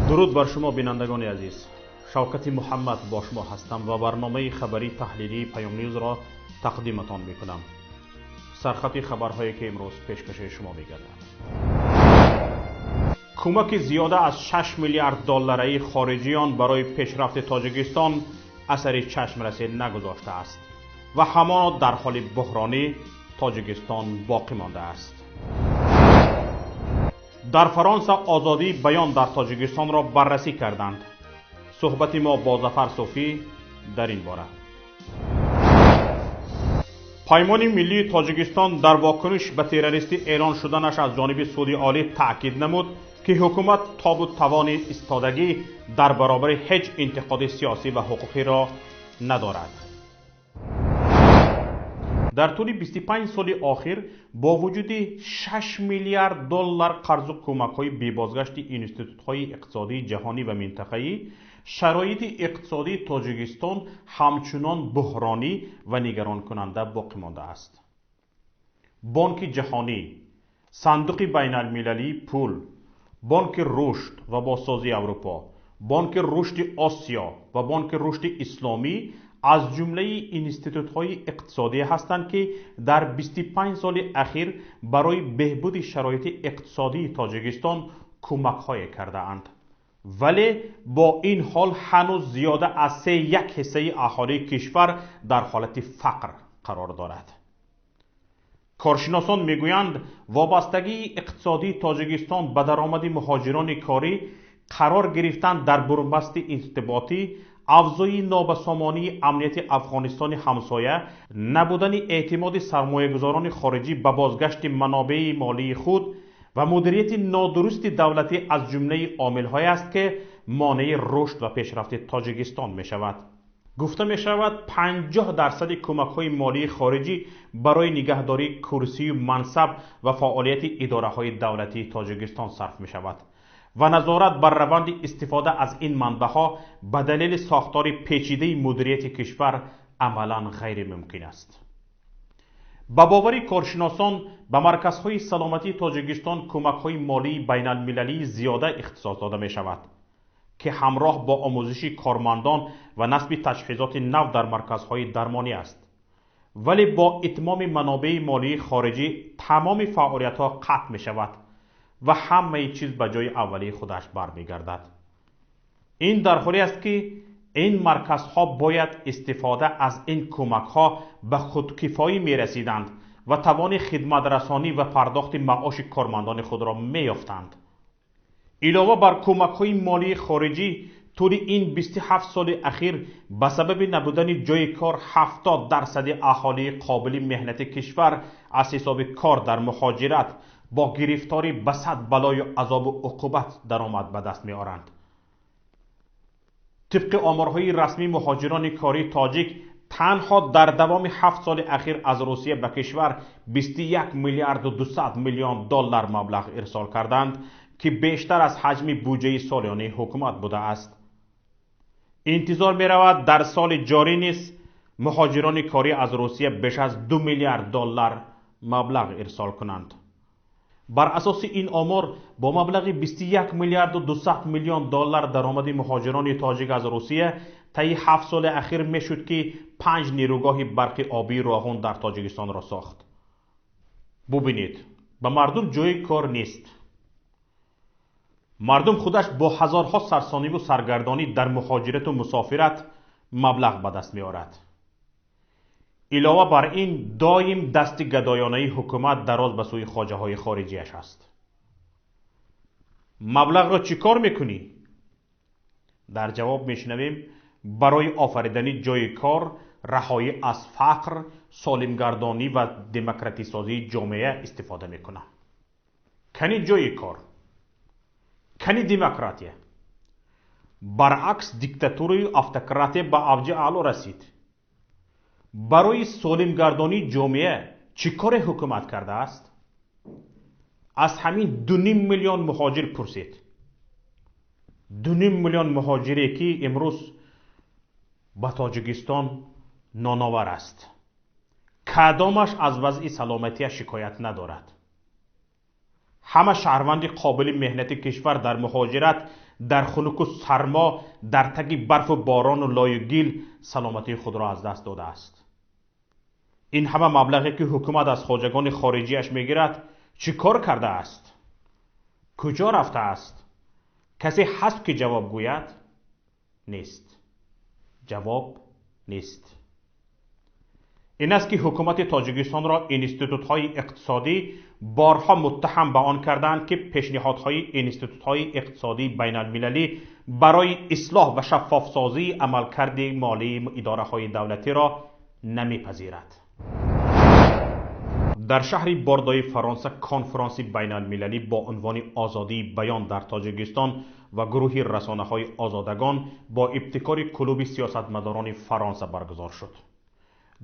Дуруд бар шумо, бинандагони азиз. Шавкати Муҳаммад бо шумо ҳастам ва барномаи хабарии таҳлилии Паём Ньюзро тақдиматон мекунам. Сархати хабарҳое, ки имрӯз пешкаши шумо мегардад. Кӯмаки зиёда аз 6 миллиард доллараи хориҷиён барои пешрафти Тоҷикистон асари чашмрасе нагузоштааст ва ҳамоно дар ҳоли буҳронӣ Тоҷикистон боқӣ мондааст. Дар Фаронса озодии баён дар Тоҷикистонро баррасӣ карданд. Суҳбати мо бо Зафар Суфӣ дар ин бора. Паймони миллии Тоҷикистон дар вокуниш ба террористӣ эълон шуданаш аз ҷониби Суди Олӣ таъкид намуд, ки ҳукумат тобу тавони истодагӣ дар баробари ҳеҷ интиқоди сиёсӣ ва ҳуқуқиро надорад. Дар тӯли 25 соли охир бо вуҷуди 6 миллиард доллар қарзу кӯмакҳои бебозгашти институтҳои иқтисодии ҷаҳонӣ ва минтақаӣ, шароити иқтисодии Тоҷикистон ҳамчунон буҳронӣ ва нигаронкунанда боқӣ мондааст. Бонки Ҷаҳонӣ, Сандуқи байналмилалии пул, Бонки рушд ва бозсозии Аврупо, Бонки рушди Осиё ва Бонки рушди Исломӣ аз ҷумлаи институтҳои иқтисодӣ ҳастанд, ки дар 25 соли ахир барои беҳбуди шароити иқтисодии Тоҷикистон кӯмакҳое кардаанд. Вале бо ин ҳол ҳанӯз зиёда аз се як ҳиссаи аҳолии кишвар дар ҳолати фақр қарор дорад. Коршиносон мегӯянд, вобастагии иқтисодии Тоҷикистон ба даромади муҳоҷирони корӣ, қарор гирифтан дар бурунбасти иртиботӣ, авзои нобасомонии амнияти Афғонистони ҳамсоя, набудани эътимоди сармоягузорони хориҷӣ ба бозгашти манобеи молии худ ва мудирияти нодурусти давлатӣ аз ҷумлаи омилҳое аст, ки монеи рушд ва пешрафти Тоҷикистон мешавад. Гуфта мешавад, 50% кӯмакҳои молии хориҷӣ барои нигаҳдории курсию мансаб ва фаъолияти идораҳои давлатии Тоҷикистон сарф мешавад ва назорат бар раванди истифода аз ин манбаъҳо ба далели сохтори печидаи мудирияти кишвар амалан ғайримумкин аст. Ба бовари коршиносон, ба марказҳои саломатии Тоҷикистон кӯмакҳои молии байналмилалии зиёда ихтисос дода мешавад, ки ҳамроҳ бо омӯзиши кормандон ва насби таҷҳизоти нав дар марказҳои дармонӣ аст. Вале бо итмоми манобеи молии хориҷӣ тамоми фаъолиятҳо қатъ мешавад ва ҳамаи чиз ба ҷои аввалии худаш бармегардад. Ин дар ҳоле аст, ки ин марказҳо бояд истифода аз ин кӯмакҳо ба худкифоӣ мерасиданд ва тавони хидматрасонӣ ва пардохти маоши кормандони худро меёфтанд. Илова бар кӯмакҳои молии хориҷӣ, тӯли ин 27 соли ахир ба сабаби набудани ҷои кор 70% аҳолии қобили меҳнати кишвар аз ҳисоби кор дар муҳоҷират бо гирифторӣ ба сад балою азобу уқубат даромад ба даст меоранд. Тибқи оморҳои расмӣ, муҳоҷирони кории тоҷик танҳо дар давоми 7 соли ахир аз Русия ба кишвар 21 миллиарду 200 миллион доллар маблағ ирсол карданд, ки бештар аз ҳаҷми буҷаи солёнаи ҳукумат будааст. Интизор меравад, дар соли ҷорӣ низ муҳоҷирони корӣ аз Русия беш аз 2 миллиард доллар маблағ ирсол кунанд. Бар асоси ин омор, бо маблағи 21 миллиарду 200 миллион доллар даромади муҳоҷирони тоҷик аз Русия таи 7 соли ахир мешуд, ки панҷ нерӯгоҳи барқи обии Роғун дар Тоҷикистонро сохт. Бубинед, ба мардум ҷои кор нест. Мардум худаш бо ҳазорҳо сарсониву саргардонӣ дар муҳоҷирату мусофират маблағ ба даст меорад. Илова бар ин, доим дасти гадоёнаи ҳукумат дароз ба сӯи хоҷаҳои хориҷиаш аст. Маблағро чӣ кор мекунӣ? Дар ҷавоб мешунавем: барои офаридани ҷои кор, раҳоӣ аз фақр, солимгардонӣ ва демократисозии ҷомеа истифода мекунам. Кани ҷои кор? Кани демократия? Баръакс, диктатураю автократия ба авҷи аъло расид. Барои солимгардонии ҷомеа чӣ коре ҳукумат кардааст? Аз ҳамин 2,5 миллион муҳоҷир пурсед. 2,5 миллион муҳоҷире, ки имрӯз ба Тоҷикистон ноновар аст, кадомаш аз вазъи саломатия шикоят надорад? Ҳама шаҳрванди қобили меҳнати кишвар дар муҳоҷират Дар хунуку сармо, дар таги барфу борону лою гил саломатии худро аз даст додааст. Ин ҳама маблағе ки ҳукумат аз хоҷагони хориҷиаш мегирад, чӣ кор кардааст? Куҷо рафтааст? Касе ҳаст ки ҷавоб гӯяд? Нест. Ҷавоб нест. Ин аст ки ҳукумати Тоҷикистонро институтҳои иқтисодӣ борҳо муттаҳам ба он карданд, ки пешниҳодҳои институтҳои иқтисодии байналмилалӣ барои ислоҳ ва шаффофсозии амалкарди молии идораҳои давлатиро намепазирад. Дар шаҳри Бордои Фаронса конфронси байналмилалӣ бо унвони озодии баён дар Тоҷикистон ва гурӯҳи расонаҳои озодагон бо ибтикори клуби сиёсатмадорони Фаронса баргузор шуд.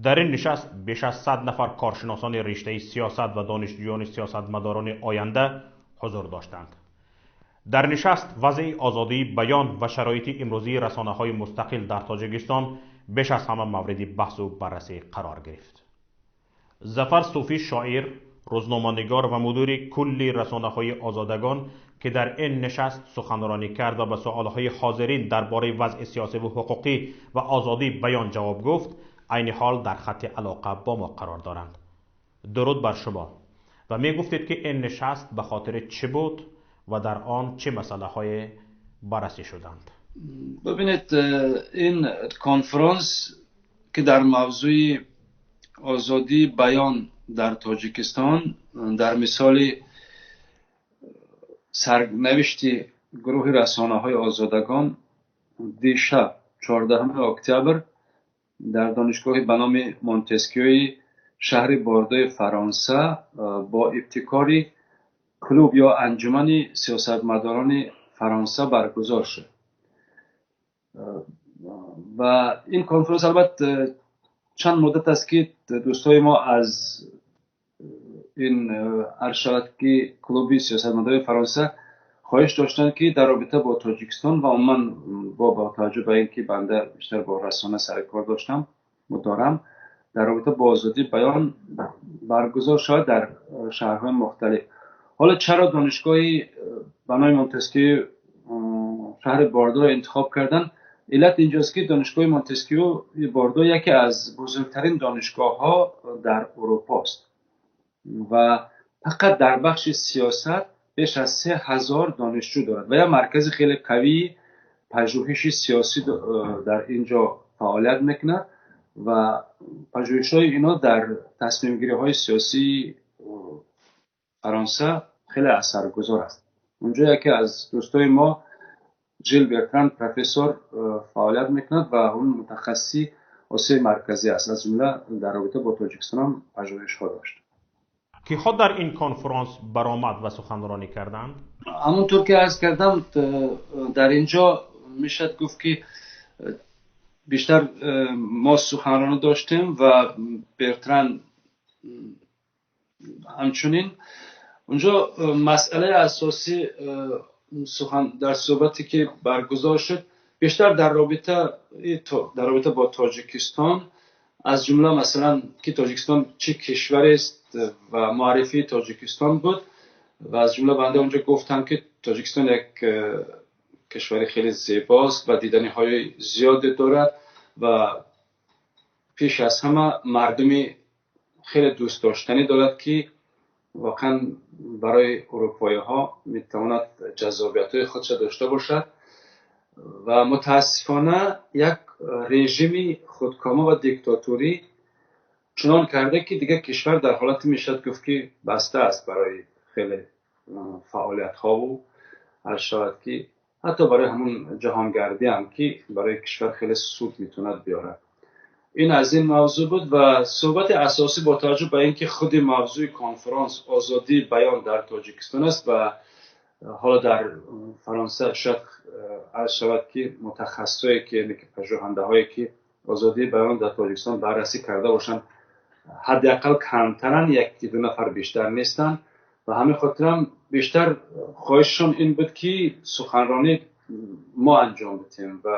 Дар ин нишаст беш аз 100 нафар коршиносони риштаи сиёсат ва донишҷӯёни сиёсатмадорони оянда ҳузур доштанд. Дар нишаст вазъи озодии баён ва шароити имрӯзии расонаҳои мустақил дар Тоҷикистон беш аз ҳама мавриди баҳсу баррасӣ қарор гирифт. Зафар Суфӣ, шоир, рӯзноманигор ва мудири кулли расонаҳои озодагон, ки дар ин нишаст суханронӣ кард ва ба суолҳои ҳозирин дар бораи вазъи сиёсиву ҳуқуқӣ ва озодии баён ҷавоб гуфт, айни ҳол дар хатти алоқа бо мо қарор доранд. Дуруд бар шумо. Ва мегуфтед, ки ин нишаст ба хотири чӣ буд ва дар он чӣ масъалаҳое баррасӣ шуданд? Бибинед, ин конфронс ки дар мавзӯи озодии баён дар Тоҷикистон дар мисоли сарнавишти гурӯҳи расонаҳои озодагон дишаб 14 октябр дар донишгоҳи ба номи Монтескиёи шаҳри Бордои Фаронса бо ибтикори клуб ё анҷумани сиёсатмадорони Фаронса баргузор шуд. Ва ин конфронс албатта чанд муддат аст, ки дӯстои мо аз ин арз шавад, ки клуби сиёсатмадорони Фаронса хоҳиш доштанд, ки дар робита бо Тоҷикистон ва умуман бо таваҷҷӯҳ ба ин ки банда бештар бо расона сари кор доштам дорам, дар робита бо озодии баён баргузор шавад дар шаҳрҳои мухталиф. Ҳоло чаро донишгоҳи ба номи Монтескиё шаҳри Бордоро интихоб карданд? Иллат инҷост, ки донишгоҳи Монтескиё Бордо яке аз бузургтарин донишгоҳҳо дар Урупо аст ва фақат дар бахши сиёсат беш аз 3000 донишҷӯ дорад ва як маркази хеле қавии пажӯҳиши сиёсӣ дар ин ҷо фаъолият мекунад ва пажӯҳишҳои ино дар тасмимгириҳои сиёсии Фаронса хеле асаргузор аст. Унҷо яке аз дӯстои мо, Жил Бертран, профессор фаъолият мекунад ва он мутахассиси Осиёи Марказӣ аст, аз ҷумла дар робита бо Тоҷикистон ҳам пажӯҳишҳо дошт. Киҳо дар ин конфронс баромад ва суханронӣ карданд? Ҳамонтур ки арз кардам, дар инҷо мешавад гуфт, ки бештар мо суханронӣ доштем ва Бертран ҳамчунин. Унҷо масъалаи асосӣ сухан дар суҳбате ки баргузор шуд, бештар дар робита бо Тоҷикистон, аз ҷумла масалан ки Тоҷикистон чӣ кишварест ва муаррифии Тоҷикистон буд. Ва аз ҷумла банда онҷо гуфтам, ки Тоҷикистон як кишвари хеле зебост ва диданиҳои зиёде дорад ва пеш аз ҳама мардуми хеле дӯстдоштанӣ дорад, ки воқеан барои урупоиҳо метавонад ҷаззобиятҳои худша дошта бошад. Ва мутаассифона як режими худкома ва диктатурӣ чунон карда, ки дигар кишвар дар ҳолате мешавад гуфт, ки баста аст барои хеле фаъолиятҳову арз шавад, ки ҳатто барои ҳамун ҷаҳонгардӣ ҳам, ки барои кишвар хеле суд метавонад биёрад. Ин аз ин мавзӯъ буд. Ва суҳбати асосӣ, бо таваҷҷӯҳ ба ин ки худи мавзӯи конфронс озодии баён дар Тоҷикистон аст ва ҳоло дар Фаронса шояд арз шавад, ки мутахассисое ки, яъне ки пажӯҳандаҳое ки озодии баён дар Тоҷикистон баррасӣ карда бошанд, ҳадди ақал камтаранд, яки ду нафар бештар нестанд. Ва ҳамин хотирам бештар хоҳишшон ин буд, ки суханронӣ мо анҷом бидиҳем. Ва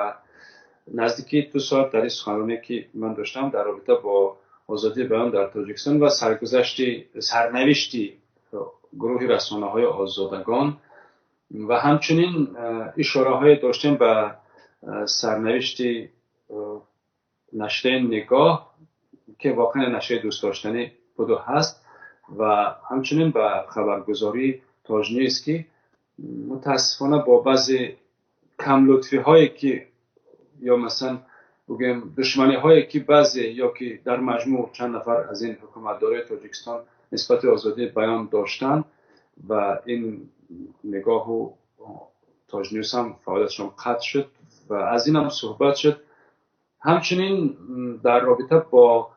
наздики 2 соат дар ин суханроние ки ман доштам дар робита бо озодии баён дар Тоҷикистон ва саргузашти сарнавишти гурӯҳи расонаҳои озодагон. و همچنین اشاره های داشتیم به سرنوشت نشریه نگاه که واقعا نشریه دوست داشتنی بود و هست و همچنین به خبرگزاری تاج نیوز که متاسفانه با بعضی کم لطفی هایی که یا مثلا بگیم دشمنی هایی که بعضی یا که در مجموع چند نفر از این حکومتدارای تاجیکستان نسبت آزادی بیان داشتن و این نگاه و تاج نیوز هم فعالیتشون قطع شد و از این هم صحبت شد. همچنین در رابطه با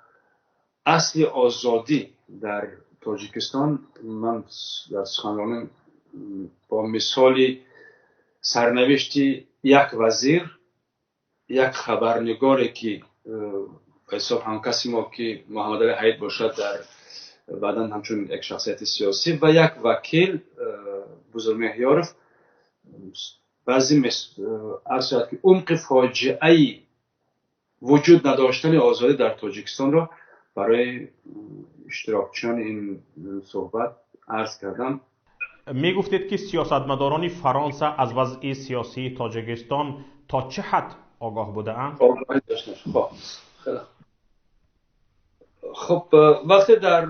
اصل آزادی در تاجیکستان من در سخنرانی با مثال سرنوشت یک وزیر، یک خبرنگاری که به حساب همکسی ما که محمد علی حید باشد در بعدا همچون یک شخصیت سیاسی و یک وکیل بزرگ مهیارف، بعضی عرض شد که عمق فاجعه وجود نداشتن آزادی در تاجیکستان را برای اشتراکچیان این صحبت عرض کردم. می گفتید که سیاستمداران فرانسه از وضع سیاسی تاجیکستان تا چه حد آگاه بوده‌اند؟ آگاهی داشتن. خب وقتی در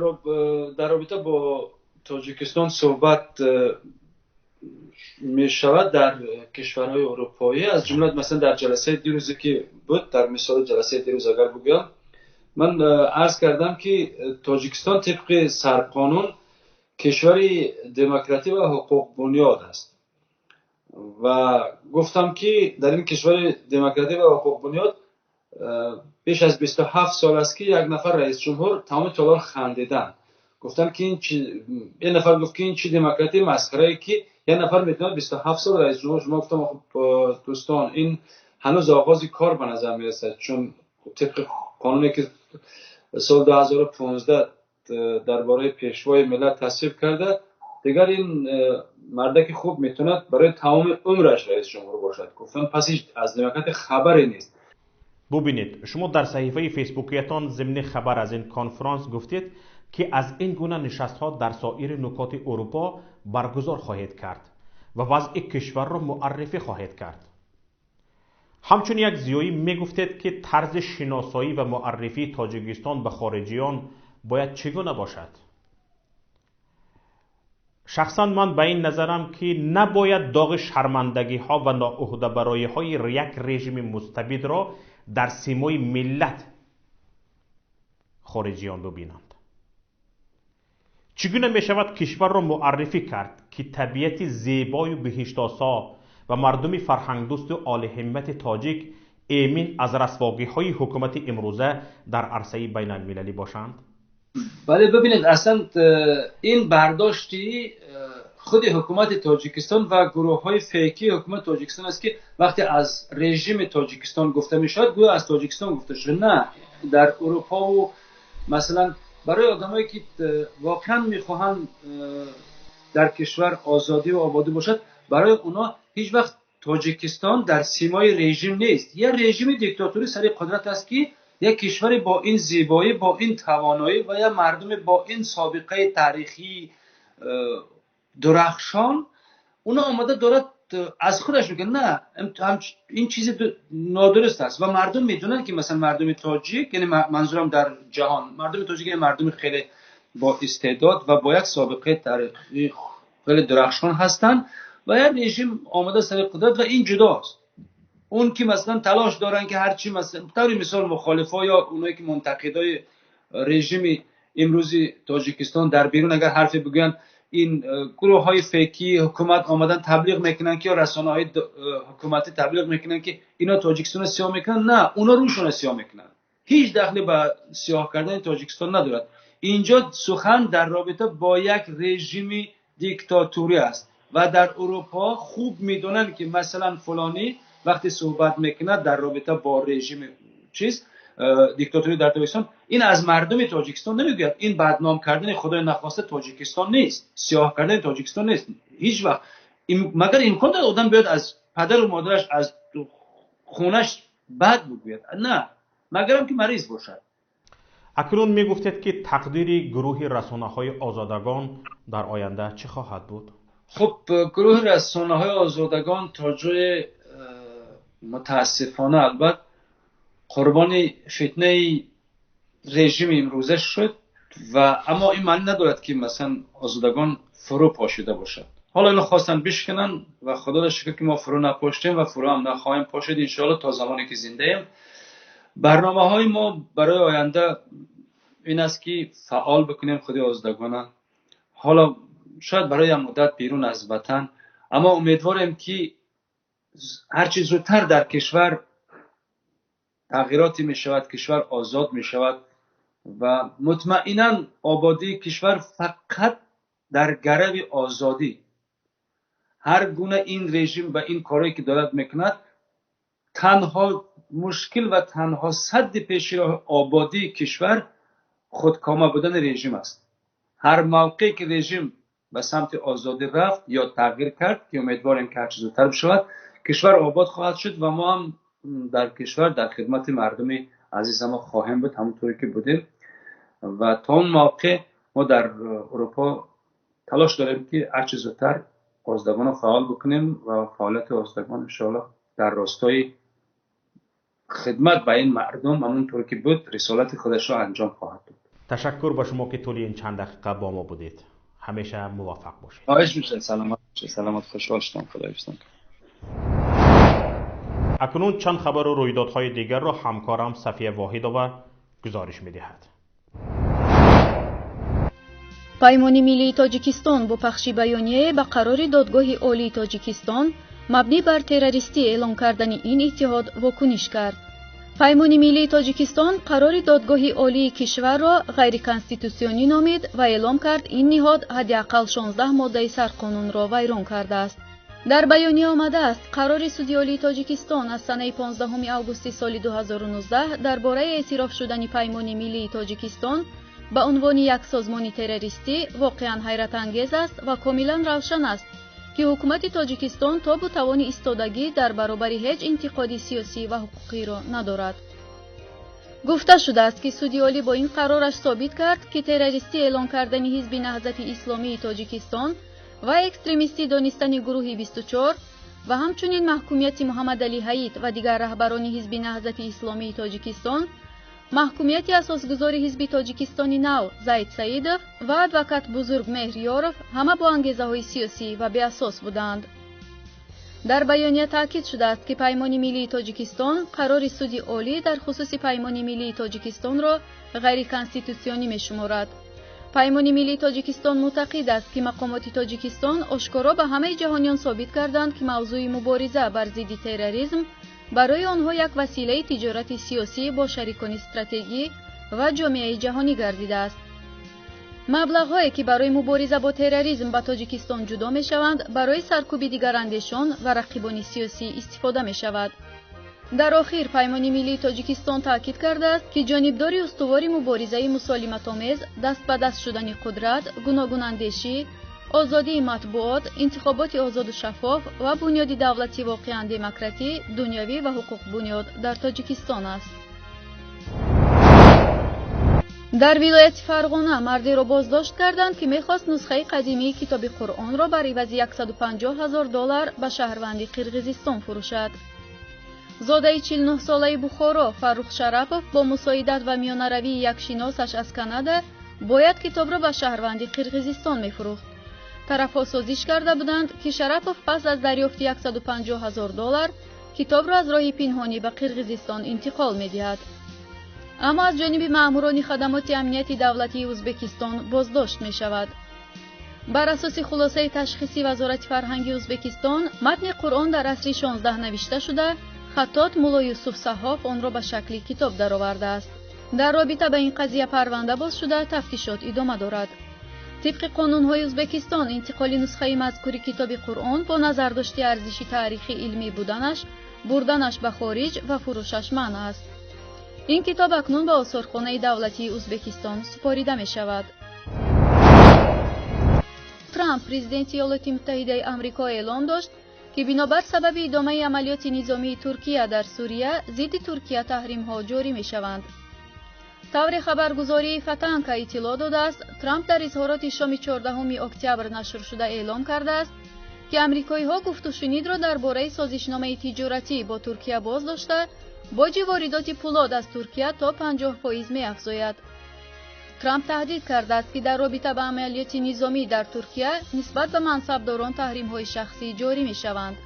رابطه با تاجیکستان صحبت می شود در کشورهای اروپایی، از جمله مثلا در جلسه دیروزی که بود، در مثال جلسه دیروز اگر بگم، من عرض کردم که تاجیکستان طبق سرقانون کشوری دموکراتی و حقوق بنیاد است و گفتم که در این کشور دموکراتی و حقوق بنیاد بیش از 27 سال است که یک نفر رئیس جمهور تمام تالار خندیدن. گفتن که این چی، یه نفر گفت که این چی دموکراتی مسخره که یه نفر میتونه 27 سال رئیس جمهور. شما گفتم خب دوستان این هنوز آغاز کار به نظر میرسد، چون طبق قانونی که سال 2015 درباره پیشوای ملت تصویب کرده، دیگر این مرده که خوب میتونه برای تمام عمرش رئیس جمهور باشد. گفتن پس هیچ از دموکراتی خبری نیست. ببینید شما در صحیفه فیسبوکیتان ضمن خبر از این کنفرانس گفتید که از این گونه نشست ها در سایر نکات اروپا برگزار خواهید کرد و وضع کشور را معرفی خواهید کرد. همچون یک زیایی میگفتید که طرز شناسایی و معرفی تاجیکستان به خارجیان باید چگونه باشد. شخصا من به این نظرم که نباید داغ شرمندگی ها و ناعهده برایی های یک رژیم مستبد را در سیمای ملت خارجیان ببینند. چگونه می شود کشور را معرفی کرد که طبیعت زیبای و بهشت‌آسا و مردم فرهنگدوست و عالی همت تاجیک ایمن از رسواگی های حکومت امروزه در عرصه بین المللی باشند؟ بله ببینید، اصلا این برداشتی خود حکومت تاجیکستان و گروه های فیکی حکومت تاجیکستان است که وقتی از رژیم تاجیکستان گفته می شود گویا از تاجیکستان گفته شده. نه، در اروپا و مثلا برای آدمایی که واقعا میخواهند در کشور آزادی و آبادی باشد، برای اونا هیچ وقت تاجیکستان در سیمای رژیم نیست. یه رژیم دیکتاتوری سر قدرت است که یک کشور با این زیبایی، با این توانایی و یا مردم با این سابقه تاریخی درخشان، اونا آماده دارد از خودش میگه نه، این چیز نادرست است. و مردم میدونن که مثلا مردم تاجیک، یعنی منظورم در جهان مردم تاجیک، یعنی مردم خیلی با استعداد و با یک سابقه تاریخی خیلی درخشان هستند و یک رژیم آماده سر قدرت و این جداست. اون که مثلا تلاش دارن که هرچی مثلا طور مثال مخالفا یا اونایی که منتقدای رژیم امروزی تاجیکستان در بیرون اگر حرفی بگن، این گروه های فیکی حکومت آمدن تبلیغ میکنن که یا رسانه های حکومتی تبلیغ میکنن که اینا تاجیکستان سیاه میکنن. نه، اونا روشون سیاه میکنن، هیچ دخلی به سیاه کردن تاجیکستان ندارد. اینجا سخن در رابطه با یک رژیم دیکتاتوری است و در اروپا خوب میدونن که مثلا فلانی وقتی صحبت میکنه در رابطه با رژیم چیز دیکتاتوری در تاجیکستان، این از مردم تاجیکستان نمیگوید، این بدنام کردن خدای نخواسته تاجیکستان نیست، سیاه کردن تاجیکستان نیست هیچ وقت. مگر امکان داره آدم بیاد از پدر و مادرش، از خونش بد بگوید؟ نه، مگرم که مریض باشد. اکنون میگفتید که تقدیر گروه رسانه های آزادگان در آینده چه خواهد بود؟ خب گروه رسانه های آزادگان تا جای متاسفانه البته قربانی فتنه رژیم امروزه شد و اما این معنی ندارد که مثلا آزادگان فرو پاشیده باشد. حالا اینو خواستن بشکنن و خدا را شکر که ما فرو نپاشتیم و فرو هم نخواهیم پاشید انشاءالله تا زمانی که زنده ایم. برنامه های ما برای آینده این است که فعال بکنیم خود آزادگان، حالا شاید برای مدت بیرون از وطن، اما امیدواریم که هرچی زودتر در کشور تغییراتی می شود، کشور آزاد می شود و مطمئنا آبادی کشور فقط در گرو آزادی. هر گونه این رژیم و این کارهایی که دولت میکند، تنها مشکل و تنها سد پیش راه آبادی کشور خودکامه بودن رژیم است. هر موقعی که رژیم به سمت آزادی رفت یا تغییر کرد که امیدواریم که هرچه زودتر بشود، کشور آباد خواهد شد و ما هم در کشور در خدمت مردم عزیز ما خواهیم بود، همونطوری که بودیم. و تا اون موقع ما در اروپا تلاش داریم که هرچه زودتر آزادگان رو فعال بکنیم و فعالیت آزادگان انشاءالله در راستای خدمت به این مردم همونطور که بود رسالت خودش را انجام خواهد داد. تشکر با شما که طول این چند دقیقه با ما بودید. همیشه موفق باشید. خواهش میشه. سلامت باشید. سلامت. خوشحال شدم. خدا حفظتون. اکنون چند خبر و رویدادهای دیگر را همکارم صفیه واحدova گزارش می‌دهد. Паймони миллии Тоҷикистон бо пахши баёнияе ба қарори Додгоҳи Олии Тоҷикистон мабнӣ бар террористӣ эълон кардани ин иттиҳод вокуниш кард. Паймони миллии Тоҷикистон қарори Додгоҳи Олии кишварро ғайриконститутсионӣ номид ва эълом кард, ин ниҳод ҳадди ақал 16 моддаи сарқонунро вайрон кардааст. Дар баёния омадааст, қарори Суди Олии Тоҷикистон аз санаи 15 августи соли 2019 дар бораи эътироф шудани Паймони миллии Тоҷикистон ба унвони як созмони террористӣ воқеан ҳайратангез аст ва комилан равшан аст, ки ҳукумати Тоҷикистон тобу тавони истодагӣ дар баробари ҳеҷ интиқоди сиёсӣ ва ҳуқуқиро надорад. Гуфта шудааст, ки Суди Олӣ бо ин қарораш собит кард, ки террористӣ эълон кардани Ҳизби Наҳзати Исломии Тоҷикистон ва экстремистӣ донистани гурӯҳи 24 ва ҳамчунин маҳкумияти Муҳаммадалӣ Ҳаид ва дигар раҳбарони Ҳизби Наҳзати Исломии Тоҷикистон, маҳкумияти асосгузори Ҳизби Тоҷикистони Нав Зайд Саидов ва адвокат Бузургмеҳр Ёров ҳама бо ангезаҳои сиёсӣ ва беасос буданд. Дар баёния таъкид шудааст, ки Паймони миллии Тоҷикистон қарори Суди Олӣ дар хусуси Паймони миллии Тоҷикистонро ғайриконститутсионӣ мешуморад. Паймони миллии Тоҷикистон мӯътақид аст, ки мақомоти Тоҷикистон ошкоро ба ҳамаи ҷаҳониён собит карданд, ки мавзӯи мубориза бар зидди терроризм барои онҳо як василаи тиҷорати сиёсӣ бо шарикони стратегӣ ва ҷомеаи ҷаҳонӣ гардидааст. Маблағҳое, ки барои мубориза бо терроризм ба Тоҷикистон ҷудо мешаванд, барои саркӯби дигарандешон ва рақибони сиёсӣ истифода мешавад. Дар охир Паймони миллии Тоҷикистон таъкид кардааст, ки ҷонибдори устувори муборизаи мусолиматомез, даст ба даст шудани қудрат, гуногунандешӣ, озодии матбуот, интихоботи озоду шаффоф ва бунёди давлати воқеан демократӣ, дунявӣ ва ҳуқуқбунёд дар Тоҷикистон аст. Дар вилояти Фарғона мардеро боздошт карданд, ки мехост нусхаи қадимии китоби Қуръонро бар ивази 150 ҳазор доллар ба шаҳрванди Қирғизистон фурӯшад. Зодаи 49-солаи Бухоро Фаррух Шарапов бо мусоидат ва миёнаравии як шиносаш аз Канада бояд китобро ба шаҳрванди Қирғизистон мефурӯхт. Тарафҳо созиш карда буданд, ки Шарапов пас аз дарёфти 150 ҳазор доллар китобро аз роҳи пинҳонӣ ба Қирғизистон интиқол медиҳад. Аммо аз ҷониби маъмурони хадамоти амнияти давлатии Ӯзбекистон боздошт мешавад. Бар асоси хулосаи ташхиси Вазорати фарҳанги Ӯзбекистон, матни Қуръон дар асри 16 навишта шуда, хаттот Мулло Юсуф Саҳҳоф онро ба шакли китоб даровардааст. Дар робита ба ин қазия парванда боз шуда, тафтишот идома дорад. Тибқи қонунҳои Ӯзбекистон, интиқоли нусхаи мазкури китоби Қуръон бо назардошти арзиши таърихи илмӣ буданаш, бурданаш ба хориҷ ва фурӯшаш манъ аст. Ин китоб акнун ба осорхонаи давлатии Ӯзбекистон супорида мешавад. Трамп, президенти Иёлоти Муттаҳидаи Амрико, эълон дошт, ки бинобар сабаби идомаи амалиёти низомии Туркия дар Сурия зидди Туркия таҳримҳо ҷорӣ мешаванд. Тавре хабаргузории Фатанка иттилоъ додааст, Трамп дар изҳороти шоми 14 октябр нашршуда эълом кардааст, ки амрикоиҳо гуфтушунидро дар бораи созишномаи тиҷоратӣ бо Туркия боз дошта, боҷи воридоти пулод аз Туркия то 50% меафзояд. Трамп таҳдид кардааст, ки дар робита ба амалиёти низомӣ дар Туркия нисбат ба мансабдорон таҳримҳои шахсӣ ҷорӣ мешаванд.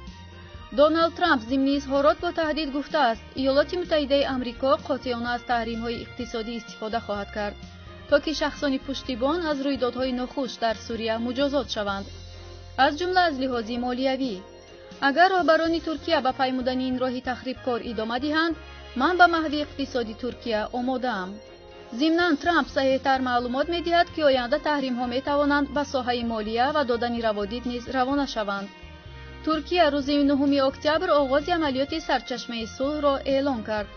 Доналд Трамп зимни изҳорот бо таҳдид гуфтааст, Иёлоти Муттаҳидаи Амрико қотеона аз таҳримҳои иқтисодӣ истифода хоҳад кард, то ки шахсони пуштибон аз рӯйдодҳои нохуш дар Сурия муҷозот шаванд, аз ҷумла аз лиҳози молиявӣ. Агар роҳбарони Туркия ба паймудани ин роҳи тахрибкор идома диҳанд, ман ба маҳви иқтисоди Туркия омодаам. Зимнан Трамп саҳеҳтар маълумот медиҳад, ки оянда таҳримҳо метавонанд ба соҳаи молия ва додани раводид низ равона шаванд. Туркия рӯзи 9 октябр оғози амалиёти сарчашмаи сулҳро эълон кард.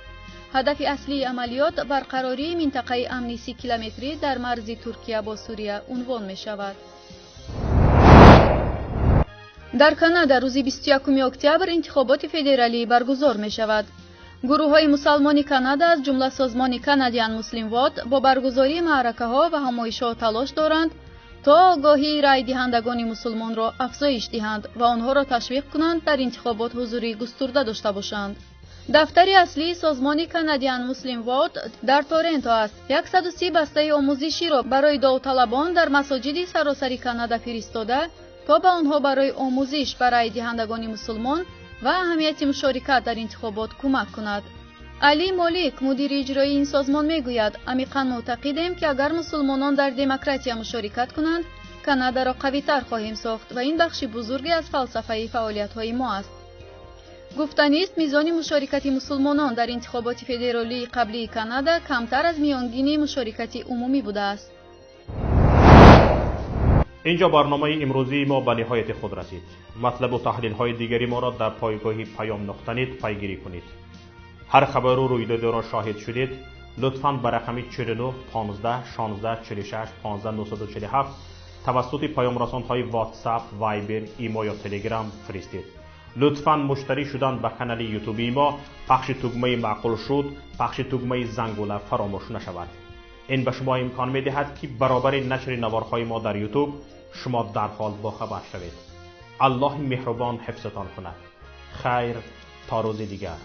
Ҳадафи аслии амалиёт барқарории минтақаи амни 30 километрӣ дар марзи Туркия бо Сурия унвон мешавад. Дар Канада рӯзи 21 октябр интихоботи федералӣ баргузор мешавад. Гурӯҳҳои мусалмони Канада аз ҷумла созмони Canadian Muslim Vote бо баргузории маъракаҳо ва ҳамоишҳо талош доранд, то огоҳии райдиҳандагони мусулмонро афзоиш диҳанд ва онҳоро ташвиқ кунанд дар интихобот ҳузури густурда дошта бошанд. Дафтари аслии созмони Canadian Muslim Vote дар Торенто аст. 130 бастаи омӯзиширо барои довталабон дар масоҷиди саросари Канада фиристода, то ба онҳо барои омӯзиш ба райдиҳандагони мусулмон ва аҳамияти мушорикат дар интихобот кӯмак кунад. Али Молик, мудири иҷроии ин созмон, мегӯяд: амиқан муътақидем, ки агар мусулмонон дар демократия мушорикат кунанд, Канадаро қавитар хоҳем сохт ва ин бахши бузурге аз фалсафаи фаъолиятҳои мо аст. Гуфтанист, мизони мушорикати мусулмонон дар интихоботи федералии қаблии Канада камтар аз миёнгини мушорикати умумӣ будааст. Инҷо барномаи имрӯзии мо ба ниҳояти худ расид. Матлабу таҳлилҳои дигари моро дар пойгоҳи паём нуқта нет пайгирӣ кунед. Ҳар хабару рӯйдодеро шоҳид шудед, лутфан ба рақами 49 15 16 46 15 947 тавассути паёмрасонҳои WhatsApp, Viber, Имо ё Telegram фиристед. Лутфан муштарӣ шудан ба канали ютубии мо, пахши тугмаи маъқул шуд, пахши тугмаи зангула фаромӯш нашавад. Ин ба шумо имкон медиҳад, ки баробари нашри наворҳои мо дар ютуб шумо дарҳол бохабар шавед. Аллоҳи меҳрубон ҳифзатон кунад. Хайр, то рӯзи дигар.